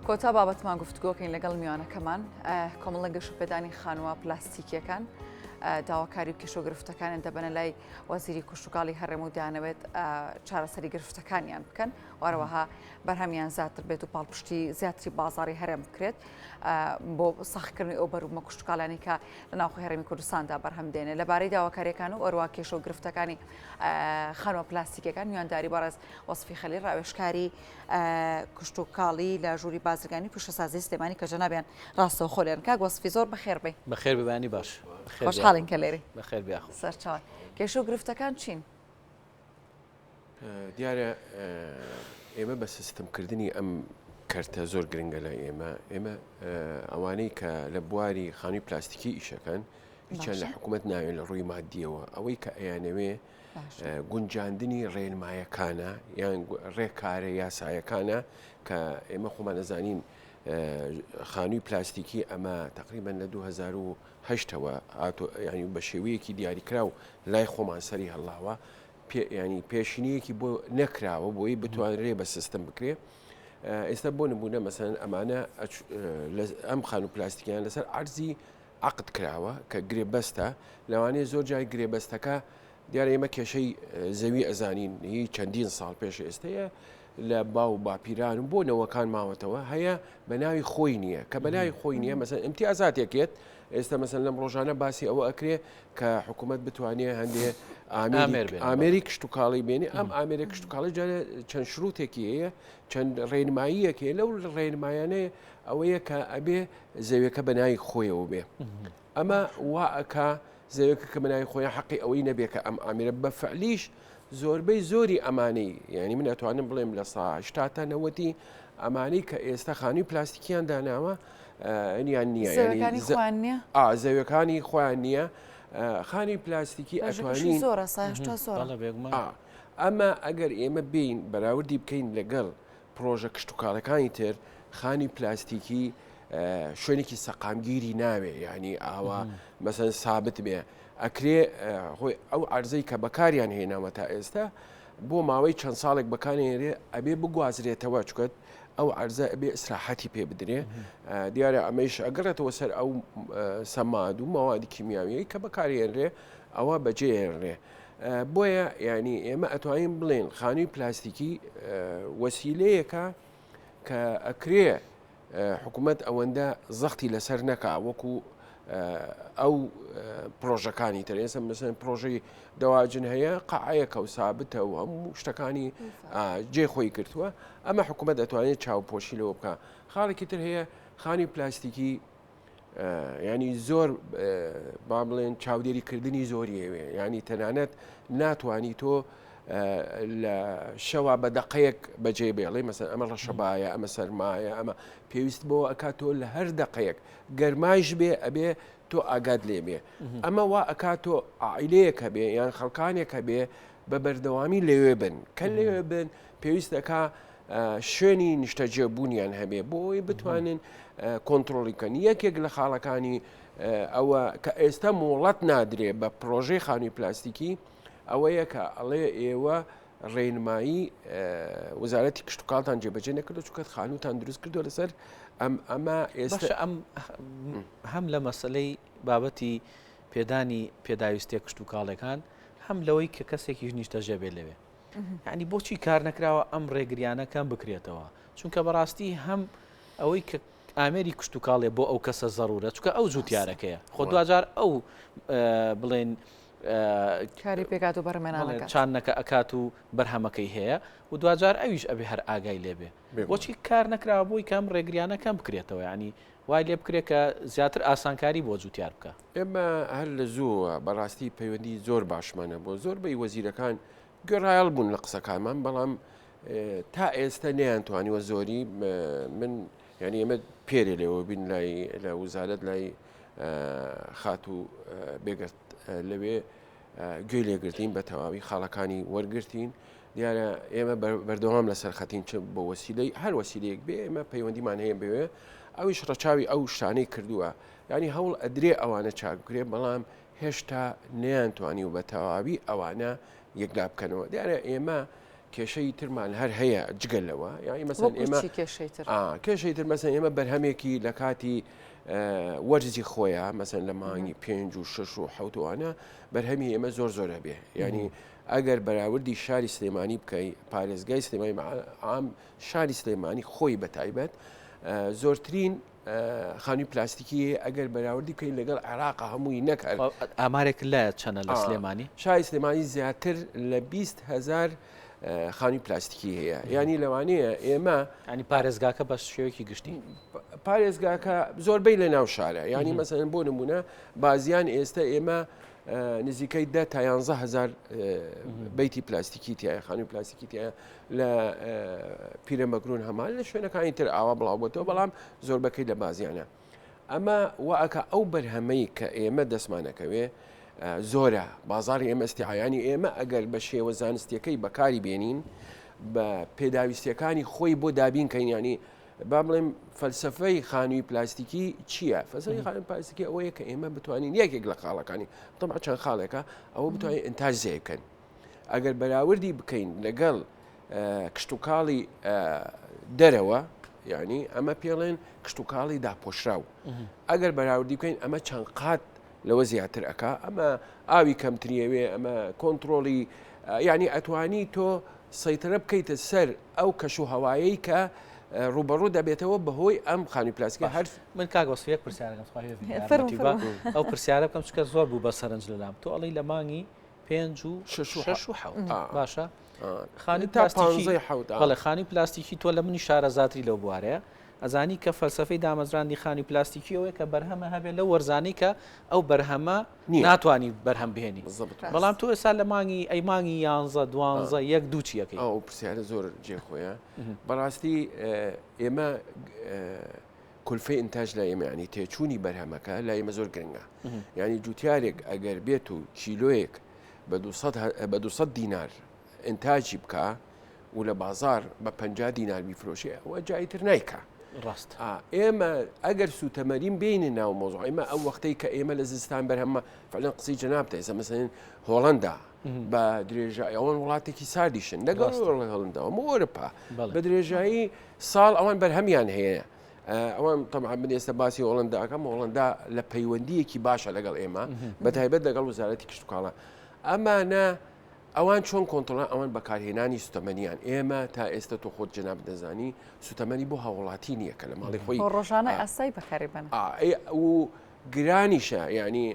کۆتا بابەتمان گفتوگۆکەین لەگەڵ میوانەکەمان کۆمەڵە گەشەپێدانی خانووە پلاستیکیەکان داواکاری و کێشە و گرفتەکانیان دەبەنە لای وەزیری کشتوکاڵی هەرێم و دەیانەوێت چارەسەری گرفتەکانیان بکەن وەروەها بەرهەمیان زیاتر بێت و پاڵپشتی زیاتری بازاری هەرێم بکرێت بۆ سەختکردنی ئەو بەروبوومە کشتوکاڵیانی کە لە ناوخۆی هەرێمی کوردستاندا بەرهەم دێنێ لەبارەی داواکاریەکان و ئەروا کێشە و گرفتەکانی خانوە پلاستیکەکان میوانداری بەڕێز وەسفی خەلیل ڕاوێژکاری کشتوکاڵی لە ژووری بازرگانی پیشەسازی سلێمانی کە جەنابیان ڕاستەوخۆ لێرن کاک وەسفی زۆر بەخێر بێی. بەخێر بێ بەیانی باش. خۆشحاڵین کە لێرەی. بەخێر بێ یاخوا. سەرچاوە. کێشە و گرفتەکان چین؟ دیارە ئێمە بە سیستمکردنی ئەم کەرتە زۆر گرنگە لای ئێمە ئێمە ئەوانەی کە لە بواری خانووی پلاستیکی ئیشەکەن هیچیان لە حکوومەت ناوێن لە ڕووی مادیەوە ئەوەی کە ئەیانەوێ گونجاندنی ڕێنمایەکانە یان ڕێکارە یاسایەکانە کە ئێمە خۆمان ئەزانین خانووی پلاستیکی ئەمە تقریبان لە 2010ەوە هاتۆ ینی بە شێوەیەکی دیاریکراو لای خۆمان سەری هەڵاوە ینی پێشینەیەکی بۆ نەکراوە بۆی بتوانرێ بە سیستم بکرێ ئێستا بۆ نمونە مەسەن ئەمانە ئەم خانوو پلاستیکیان لەسەر عەرزی عەقد کراوە کە گرێبەستە، لەوانەیە زۆر جار گرێبەستەکە دیارە ئێمە کێشەی زەوی ئەزانین هی چەندین ساڵ پێش ئێستەیە لە باو باپیران و بۆ نەوەکان ماوەتەوە هەیە بە ناوی خۆی نییە کە بە ناوی خۆی نییە مەسەن ئیمتیازاتێک یەت ئێستا مەسەن لەم ڕۆژانە باسی ئەوە ئەکرێ کە حکوومەت بتوانێ هەندێ ئامێری کشتتوکاڵی بێنێ ئەم ئامێرە کشتتوکاڵی جارێ چەند شروتێکی هەیە چەند ڕێنماییەک هەیە لەو ڕێنمایانەیە ئەوەیە کە ئەبێ زەویەکە بە ناوی خۆیەوە بێ ئەمە وا ئەکا زەویەکە کە بە ناوی خۆیان حەقی ئەوەی نەبێ کە ئەم ئامێرە بە فعلیش زۆربەی زۆری ئەمانەی یعنی من ئەتوانم بڵێم لە سا تا نەوەتی ئەمانەی کە ئێستا خانووی پلاستیکیان داناوە یان نییە زەویەکانی خۆیان نییە خانی پلاستیکی ئەتوانین زۆرە زۆرە ئەمە ئەگەر ئێمە بین بەراوردی بکەین لەگەڵ پڕۆژە کشتوکاڵەکانی تر خانی پلاستیکی شوێنێکی سەقامگیری ناوێ یعنی ئاوا مەسەن سابت بێ ئەکرێ خۆی ئەو ئەرزەی کە بەکاریان هێناوە تا ئێستا بۆ ماوەی چەند ساڵێک بەکارێنرێ ئەبێ بگوازرێتەوە چکەت ئەو ئەرزە ئەبێ ئیسراحەتی پێ بدرێ دیارە ئەمەیش ئەگەڕێتەوە سەر ئەو سەماد و مەوادی کیمیاویەی کە بەکارێنرێ ئەوە بەجێێنرێ بۆیە یانی ئێمە ئەتوانین بڵێن خانووی پلاستیکی وەسیلەیەکە کە ئەکرێ حکوومەت ئەوەندە زەختی لەسەر نەکا وەکو ئەو پرۆژەکانی تر ئێستا مەسەن پرۆژەی دەواجن هەیە قاعەیەکە و سابتە و هەموو شتەکانی جێ خۆی گرتووە ئەمە حکوومەت دەتوانێت چاوپۆشی لەوە بکە خاڵێکی تر هەیە خانی پلاستیکی ینی زۆر با بڵێن چاودێری کردنی زۆری هەوێ ینی تەنانەت ناتانی تۆ لە شەوا بە دقەیەک بەجێ بێڵێ مەسەن ئەمە ڕەشەبایە ئەمە سەرمایە ئەمە پێویست بۆ ئەک تۆ لە هەر دقەیەک گەرمایش بێ ئەبێ تۆ ئاگات لێ بێ ئەمە وا ئەک تۆ عیلەیەک هەبێ یان خەڵکانێک هەبێ بە بەردەوامی لەوێ بن کە لەوێ بن پێویست دەکا شوێنی نیشتەجێبوونیان هەبێ بۆ ئەوەی بتوانن کۆنتترۆلی بکەن یەکێک لە خاڵەکانی ئەوە کە ئێستا مۆڵەت نادرێ بە پرۆژەی خانووی پلاستیکی ئەوەیە کە ئەڵێ ئێوە ڕێنمایی وەزارەتی کشتتوکاڵتان جێبەجێ نەکردو چونکە خانووتان دروست کردو لەسەر ئەم ئەمە ئێستا ئەم هەم لە مەسلەی بابەتی پێدانی پێداویستیە کشتوکاڵیەکان هەم لەوەی کە کەسێکیش نیشتەجێ بێت لەوێ یعنی بۆچی کار نەکراوە ئەم ڕێگریانە کەم بکرێتەوە چونکە بەڕاستی هەم ئەوەی کە ئامێری کشتتوکاڵێ بۆ ئەو کەسە زەرورە چکە ئەو جوتیارەکەیە خۆ دوجار ئەو بڵێن کاری پێکات و بەرمێنانەکە چاندنەکە ئەکات و بەرهەمەکەی هەیە و دوجار ئەویش ئەبێ هەر ئاگای لێبێ بۆچی کار نەکراوە بۆی کەم ڕێگریانە کەم بکرێتەوە ینی وای لێ بکرێت کە زیاتر ئاسانکاری بۆ جوتیار بکا. ئێمە هەر لە زووەوە بەڕاستی پەیوەندی زۆر باشمان هەبووە، زۆربەی وەزیرەکان گوێڕایەڵ بوون لە قسەکانمان، بەڵام تا ئێستا نەیانتوانیوە زۆری من یعنی ئێمە پێرێ لێوە بین لای لە وزارەت لای خاتوو بێگەرد لەوێ گوێی لێگرتین بە تەواوی خاڵەکانی وەرگرتین دیارە ئێمە بەردەوام لەسەر خەتین چ بۆ وەسیلەی هەر وەسیلەیەک بێ ئێمە پەیوەندیمان هەیە بەوێ ئەویش ڕەچاوی ئەو شتانەی کردووە ینی هەوڵ ئەدرێ ئەوانە چاک بکرێ بەڵام هێشتا نەیانتوانی و بە تەواوی ئەوانە یەکلا بکەنەوە دیارە ئێمە. کێشەی ترمان هەر هەیە جگە لەوە یانی مەسەن ئێمە کێشەی تر مەسەن ئێمە بەرهەمێکی لە کاتی وەرزی خۆیان مەسەن لە مانگی پێنج و شش و حوتوانە بەرهەمی ئێمە زۆر زۆر هەبێ ینی ئەگەر بەراوردی شاری سلێمانی بکەی پارێزگای سلێمانی عام شاری سلێمانی خۆی بە تایبەت زۆرترین خانووی پلاستیکی هەیە ئەگەر بەراوردی بکەین لەگەڵ عێراق هەمووی نەک هەر ئامارێک لایە چەنە لە سلێمانی؟ شاری سلێمانی زیاتر لە 20 هزار خانووی پلاستیکی هەیە ینی لەوانەیە ئێمە ینی پارێزگاکە بە شێوەیەکی گشتی پارێزگاکە زۆربەی لە ناو شارە ینی مەسەن بۆ نمونە بازیان ئێستا ئێمە نزیکەی ده تا 11 هزار بیتی پلاستیکی تایە خانووی پلاستیکی تایە لە پیرەمەگرون هەمان لە شوێنەکانی تر ئاوا بڵاو بۆتەوە بەڵام زۆربەکەی لە بازیانە ئەمە وئەکە ئەو بەرهەمەی کە ئێمە دەستمانەکەوێ زۆرە بازاری ئێمە استیعایانی ئێمە ئەگەر بە شێوە زانستیەکەی بەکاری بێنین بە پێداویستیەکانی خۆی بۆ دابین کەین ینی با بڵێم فەلسفەی خانووی پلاستیکی چییە؟ فەلسفەی خانووی پلاستیکی ئەوەیە کە ئێمە بتوانین یەکێک لە خاڵەکانی طبعا چەند خاڵێکە ئەوە بتوانین ئینتاج زیاد بکەن ئەگەر بەراوردی بکەین لەگەڵ کشتتوکاڵی دەرەوە یعنی ئەمە پێڵێن کشتتوکاڵی داپۆشراو ئەگەر بەراوردی بکەین ئەمە چەند قات لەوە زیاتر ئەک ئەمە ئاوی کەمتریەوێ ئەمە کۆنتترۆلی یعنی ئەتوانی تۆ سەیترە بکەیتە سەر ئەو کەش و هەوایەی کە ڕوبەڕوو دەبێتەوە بەهۆی ئەم خانوی پلاستیکی هەر من کاک وەسف یەک پرسیارەکەم ئەو پرسیارە بکەم چکە زۆر بوو بە سەرنج لەلام تۆ ئەڵی لە مانگی پێنج و شەش و حەوت باشە خانی پلاستیکی بەڵێ خانی پلاستیکی تۆ لە منی شارەزاتری لەو بوارەیە ئەزانی کە فەلسفەی دامەزراندی خانی پلاستیکی ئەوەیە کە بەرهەمە هەبێت لەو وەرزانەی کە ئەو بەرهەمە ناتوانانی بەرهەم بهێنی بەڵام تۆ ئێستا لە مانگی ئەی مانگی یانزە دوانزە یەک دوو چیەکەی ئەو پرسیارە زۆر جێخۆیە بەڕاستی ئێمە کولفەی ئینتاج لای ئێمە یانی تێچوونی بەرهەمەکە لای ئێمە زۆر گرنگە یانی جوتیارێک ئەگەر بێت و کیلۆیەک بە 200 دینار ئینتاجی بکە و لە بازار بە 50 دینار بیفرۆشێ ئەوە جایتر نیکە ڕاست ئێمە ئەگەر سوتەمەریم بینە ناو مۆزۆ ئێمە ئەو وەختەی کە ئێمە لە زستان بەرهەمە فعلەن قسەی جەناب تێسە مەسەن هۆڵندا بە درێژایی ئەوان وڵاتێکی ساردیشن لەگەڵ هۆڵندا ئەوروپا بە درێژایی ساڵ ئەوان بەرهەمیان هەیە ئەوان تەبعا من ئێستا باسی هۆڵندا ئەکەم هۆڵندا لە پەیوەندیەکی باشە لەگەڵ ئێمە بە تایبەت لەگەڵ وەزارەتی کشتتوکاڵە ئەمانە ئەوان چۆن کۆنتڕۆڵ ئەوان بەکارهێنانی سوتەمەنیان ئێمە تا ئێستا تۆ خۆت جەناب دەزانی سوتەمەنی بۆ هاوڵاتی نییە کە لە ماڵی خۆی ڕۆژانە ئاسای بەکاری بن و گرانیشە یعنی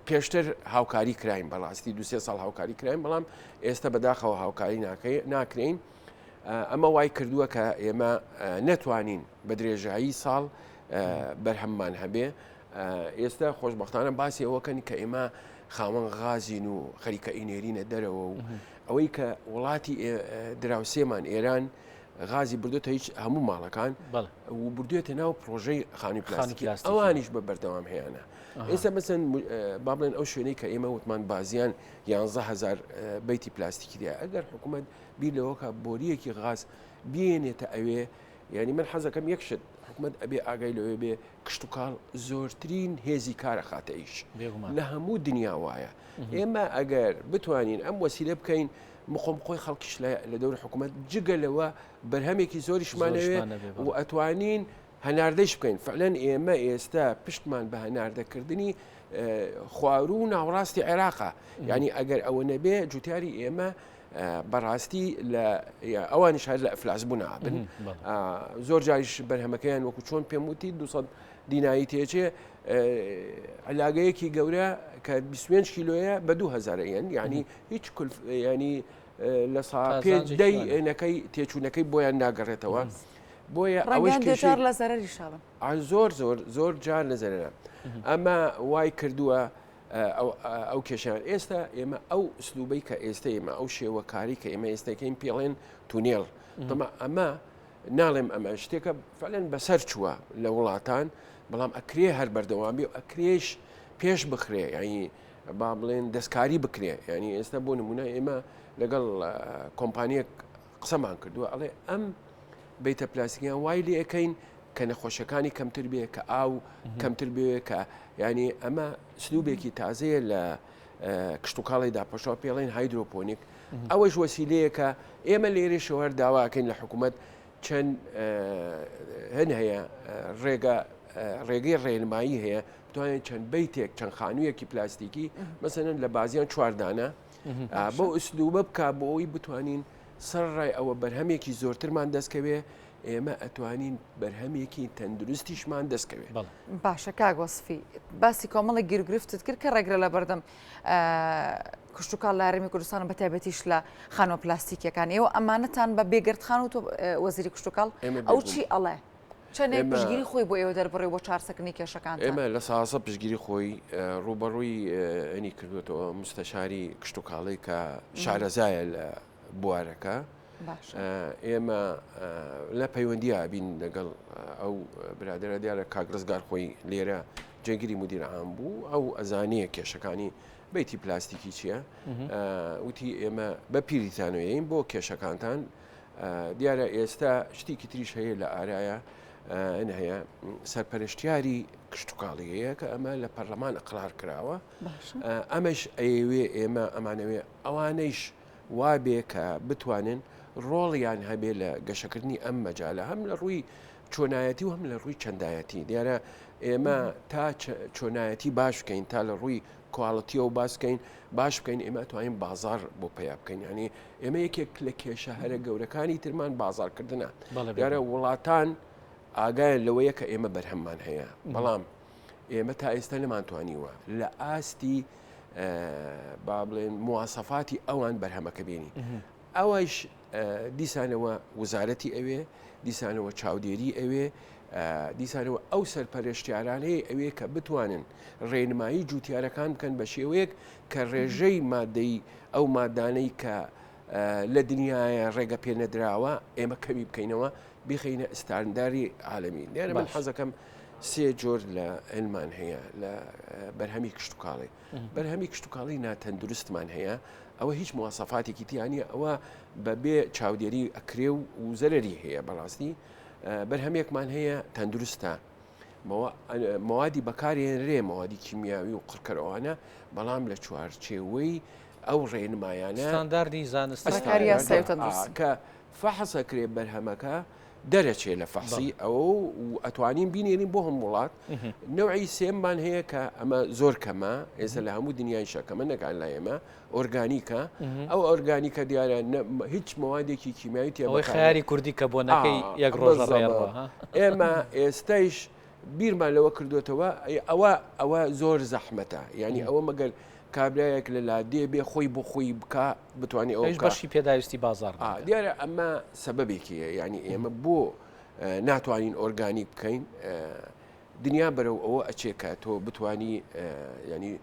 پێشتر هاوکاری کراین بەڕاستی دوسێ ساڵ هاوکاری کراین بەڵام ئێستا بەداخەوە هاوکاری ناکرین ئەمە وای کردووە کە ئێمە نەتوانین بە درێژایی ساڵ بەرهەممان هەبێ ئێستا خۆشببختانە باسی ئەوەکەن کە ئێمە خاوەن غازین و خەریکە ئینێرینە دەرەوە و ئەوەی کە وڵاتی دراوسێمان ئێران غازی بردوتە هیچ هەموو ماڵەکان و بردوێتە ناو پرۆژەی خانی پلاستیکی ئەوانیش بە بەردەوام هەیەە ئێستا بەسەن با بڵێن ئەو شوێنەی کە ئێمە وتمان بازیان 11هزار بیتی پلاستیکی ئەگەر حکوومەت بیر لەوە کا بۆرییەکی غاز بێنێتە ئەوێ یعنی من حەزەکەم یەک شت حکومت ئەبێ ئاگای لەوێ بێ کشتتوکاڵ زۆرترین هێزی کارە خاتە ئیش لە هەموو دنیا وایە ئێمە ئەگەر بتوانین ئەم وەسیلە بکەین مقۆم خۆی خەڵکیش لە دەور حکوومەت جگە لەوە بەرهەمێکی زۆریشمانەوێ و ئەتوانین هەناردەیش بکەین فعلەن ئێمە ئێستا پشتمان بە هەناردەکردنی خواروو و ناوەڕاستی عێراقە یعنی ئەگەر ئەوە نەبێ جوتیاری ئێمە بەڕاستی لە ئەوانیش هەر لە ئەفلاس بوون بن زۆر جاریش بەرهەمەکەیان وەکو چۆن پێم وتی 200 دینایی تێچێ علاگەیەکی گەورە کە 25 کیلۆیە بە 2000 یەن ینی هیچ ینی لە سا پێ دەی نەکەی تێچوونەکەی بۆیان ناگەڕێتەوە. بۆیە ئەوەش کێشەی لە زەرەریش بن. زۆر زۆر زۆر جار لە زەرەرە. ئەمە وای کردووە ئەو کێشیان ئێستا ئێمە ئەو ئسلوبەی کە ئێستا ئێمە ئەو شێوەکاری کە ئێمە ئێستاکەین پێڵێن تونێڵ تەمە ئەمە ناڵێم ئەمە شتێکە فعلەن بەسەر چووە لە وڵاتان بەڵام ئەکرێ هەر بەردەوامی و ئەکرێش پێش بخرێ یعنی با بڵێن دەستکاری بکرێ یعنی ئێستا بۆ نمونە ئێمە لەگەڵ کۆمپانیەک قسەمان کردووە ئەڵێ ئەم بیتە پلاستیکیان وای لێ ئەەکەین کە نەخۆشەکانی کەمتر بێ کە ئاو کەمتر بێ کە ینی ئەمە سلوبێکی تازەیە لە. کشتوکاڵی داپۆشەوە پێڵێن hydroponic ئەوەش وەسیلەیەکە ئێمە لێرەشەوە هەر داواکەین لە حکوومەت چەند هەن هەیە ڕێگە ڕێگەی ڕێنمایی هەیە بتوانێت چەند بیتێک چەند خانوویەکی پلاستیکی مەسەن لە بازیان چواردانە بۆ ئوسلوبە بک بۆ ئەوی بتوانین سەرڕای ئەوە بەرهەمێکی زۆرترمان دەستکەوێ ئێمە ئەتوانین بەرهەمێکی تەندروستیشمان دەستکەوێت. باشە کاک وەسفی باسی کۆمەڵێک گیروگرفتت کرد کە ڕێگرە لە بەردەم کشتوکاڵ لە هەرێمی کوردستان بە تایبەتیش لە خانووە پلاستیکیەکان ئێوە ئەمانەتان بە بێگەردخان و تۆ وەزیری کشتوکاڵ ئەو چی ئەڵێ چەندێک پشگیری خۆی بۆ ئێوە دەربڕی بۆ چارسەکردنی کێشەکان ئێمە لە سازە پشگیری خۆی ڕوبەڕووی ئەنی کردوێتەوە مستەشاری کشتتوکاڵی کە شارەزایە لە بوارەکە ئێمە لە پەیوەندی ئابین لەگەڵ ئەو برادرە دیارە کاک ڕزگار خۆی لێرە جێگیری مدیر عام بوو ئەو ئەزانەیە کێشەکانی بیتی پلاستیکی چییە وتی ئێمە بە پیریتانەوەین بۆ کێشەکانتان دیارە ئێستا شتێکی تریش هەیە لە ئارایە هەیە سەرپەرشتیاری کشتتوکاڵی هەیە کە ئەمە لە پەرلەمان ئەقرار کراوە ئەمەش ئەیەوێ ئێمە ئەمانەوێ ئەوانەیش وابێ کە بتوانن ڕۆڵیان هەبێ لە گەشەکردنی ئەم مەجالە هەم لە ڕووی چۆنایەتی و هەم لە ڕووی چەندایەتی دیارە ئێمە تا چۆنایەتی باش بکەین تا لە ڕووی quality ەوە باس بکەین باش بکەین ئێمە توانین بازار بۆ پەیا بکەین ینی ئێمە یەکێک لە کێشە هەرە گەورەکانی ترمان بازارکردنە دیارە وڵاتان ئاگایان لەوەیە کە ئێمە بەرهەممان هەیە بەڵام ئێمە تا ئێستا نەمانتوانیوە لە ئاستی با بڵێن موواسەفاتی ئەوان بەرهەمەکە بێنی ئەوەش دیسانەوە وزارەتی ئەوێ دیسانەوە چاودێری ئەوێ دیسانەوە ئەو سەرپەرشتیارانەی ئەوێ کە بتوانن ڕێنمایی جوتیارەکان بکەن بە شێوەیەک کە ڕێژەی مادەی ئەو مادانەی کە لە دنیاە ڕێگە پێ نەدراوە ئێمە کەمی بکەینەوە بیخەینە ستانداری عالەمی لێرە من حەزەکەم سێ جۆر لە علمان هەیە لە بەرهەمی کشتتوکاڵی بەرهەمی کشتتوکاڵی ناتەندروستمان هەیە ئەوە هیچ موواسەفاتێکی تیانە ئەوە بەبێ چاودێری ئەکرێ و زەرری هەیە بەڕاستی بەرهەمێکمان هەیە تەندروستە مەوادی بەکارێنرێ مەوادی کیمیاوی و قڕکەرەوانە بەڵام لە چوارچێوەی ئەو ڕێنمایانە ستانداردی زانستی کە فەحس ئەکرێ بەرهەمەکە دەرەچێ لە فەحسی ئەوە و ئەتوانین بینێرین بۆ هەم وڵات نەوعی سێممان هەیە کە ئەمە زۆر کەمە ئێستا لە هەموو دنیای شەکەمە نەکان لای ئێمە ئۆرگانیکە ئەو ئۆرگانیکە دیارە هیچ موادێکی کیمیایی تێ خیاری کوردی کە بۆ نەکەی یەک ڕۆژ ئێمە ئێستایش بیرمان لەوە کردوێتەوە ئەوە ئەوە زۆر زەحمەتە یعنی ئەوە مەگەر کابرایەک لە لادێ بێ خۆی بۆ خۆی بکا بتوانێ ئەوە بکا. بەشی پێداویستی بازاڕ نەکا. دیارە ئەمە سەبەبێکی هەیە یانی ئێمە بۆ ناتوانین ئۆرگانیک بکەین دنیا بەرەو ئەوە ئەچێ کە تۆ بتانی ینی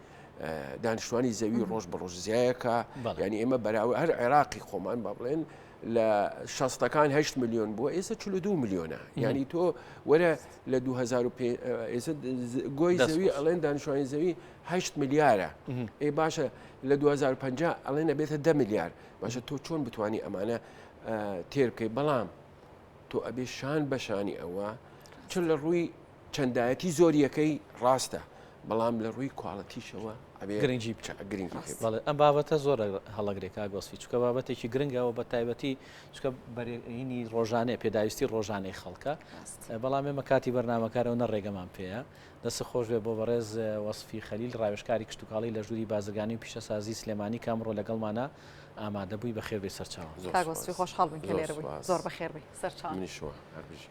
دانیشتوانی زەوی ڕۆژ بە ڕۆژ زیایەکە ینی ئێمە بەراوە هەر عێراقی خۆمان با بڵێن لە شەستەکان هەشت ملیۆن بووە ئێستا 42 ملیۆنە ینی تۆ وەرە لە 2005 ئێستا گۆی زەوی ئەڵێن دانیشتوانی زەوی هەشت ملیارە ئێ باشە لە 2050 ئەڵێن ئەبێتە دە ملیار باشە تۆ چۆن بتانی ئەمانە تێر بکەیت بەڵام تۆ ئەبێ شان بەشانی ئەوە چ لە ڕووی چەندایەتی زۆریەکەی ڕاستە بەڵام لە ڕووی quality شەوە گرنگی بچە گرنگی بەڵێ ئەم بابەتە زۆر هەڵەگرێک کاک وەسفی چکە بابەتێکی گرنگەوە بە تایبەتی چکە بەرینی ڕۆژانەیە پێداویستی ڕۆژانەی خەڵکە بەڵام ئێمە کاتی بەرنمەکارەوە نە ڕێگەمان پێەیە دەستت خۆش بێت بۆ بەڕێز وەسفی خەلیل ڕاوێژکاری کشتوکاڵی لە ژووری بازرگانی و پیشەسازی سلێمانی کە ئەمڕۆ لەگەڵمانە ئامادە بووی بەخێر بێی سەرچاوان. زۆر کاک وەسفی سوپاس خۆشحاڵ بووین کە زۆر لێرە بووی سوپاس زۆر بەخێر بێی سەرچاوان. منیش وا هەر بژی.